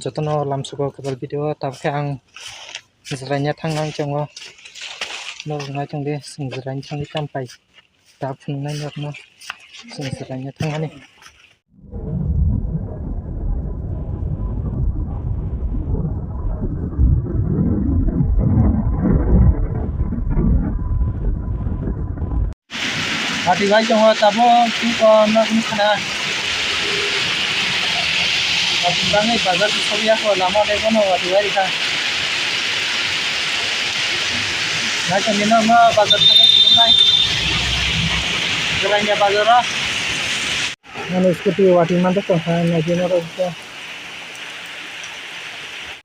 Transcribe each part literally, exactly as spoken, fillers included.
Jotono lamsugo kwtal video, tabukhe ang jwraina thangnai chongo. Norok nai tongdi, chwng jwraina thangwi tamo pai. Ta phunuknai norokno chwng jwraina thangmani. Watwi bai tongo tabuk twi kom nok nukha na. Watwi bangwi bazar sokya kho lama de bono watwi bai rikha. Naitongni no ma bazar thangwi khulumnai. Jwraini bazar o. Ano scooty watwi manjak tongkha naitwi norok.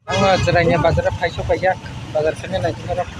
Ang jwraini bazar o phai sok paijak bazar khani naitwi norok.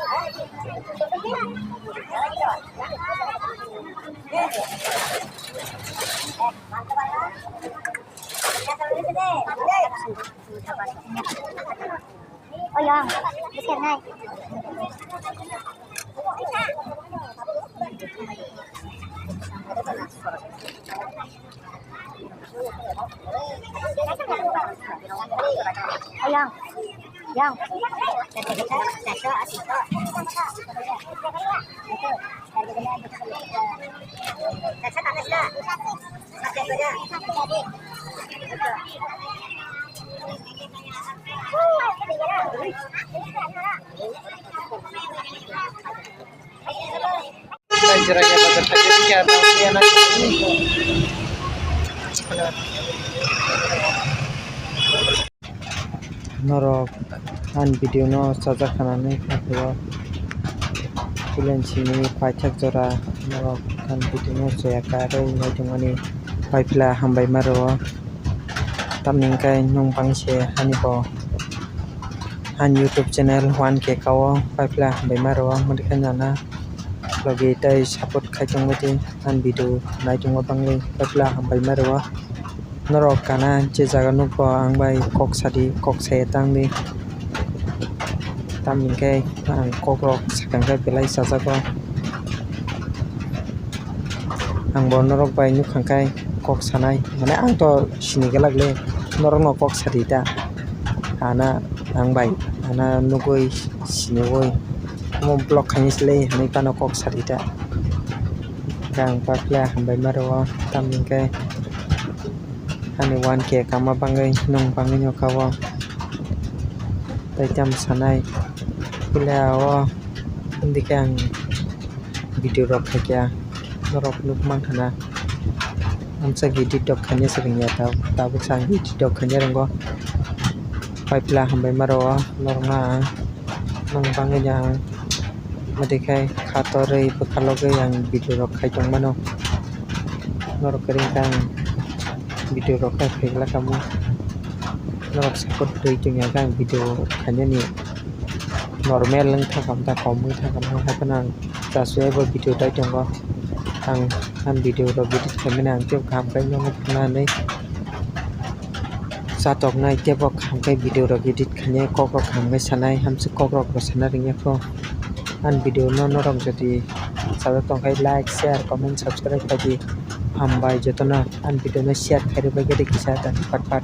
Oyong, biskit nai. Oyong, yang. Norok ani video no sajak khanani khaphio, puila simi paithak jora norok ani video no chaya karwi naitongmani paipla hambai ma rwo. Tamni hwnkhe nwng bangse ani bo ani YouTube channel one K kao paipla hambai ma rwo, mani khe nana logi tei support khai tongbai di ani video naitongma bangwi paipla hambai ma rwo. Norok kana je jaga nukgo ang bai kok sadi, kok saya tangdi. Tamni hwnkhe ang kokrok sakang khe belai chajago. Ang bo norok bai nukha khe kok sanai, mane ang to sini glak le, norokno kok sadi ta. Ana ang bai, ana nugwi siniwi omo vlog khainai se le hinwi phano kok sadi ta. Ang paipla hambai ma rwo, tamni hwnkhe ani one K kama bangwi nwng bangwi nw kao. Tei tamo sanai puila o hwndikhe ang video rok khaikha norok nukmankha na. Amsa edit rok khaina swrwngya ta, tabuksa ang edit rok khaina rwngo. Paipla hambai ma rwo norokno ang, nwng bangwi no ang. Modikhai kha torwi bwkha logwi ang video rok khai tongmano. Norok kwrwi khe ang video rok khai phaiglak kamo. Norok support twi tongya khe ang video khainani normal wngkha kamo, ta kom wngkha kamo, haikhe ang chasuyabo video dai tongo. Ang, ang video rok edit khaimani ang tei kaham khe nokno phunukna hinwi. Chatoknai teibo kaham khe video rok edit khainai, kok rok kaham khe sanai, hamswk kok rok bo sana rwngya kho. Ani video no norok jodi chajak tongkha like, share, comment, subscribe khaidi. Hambai jotono ani video no share khairwi bagwi kisa ta pat pat.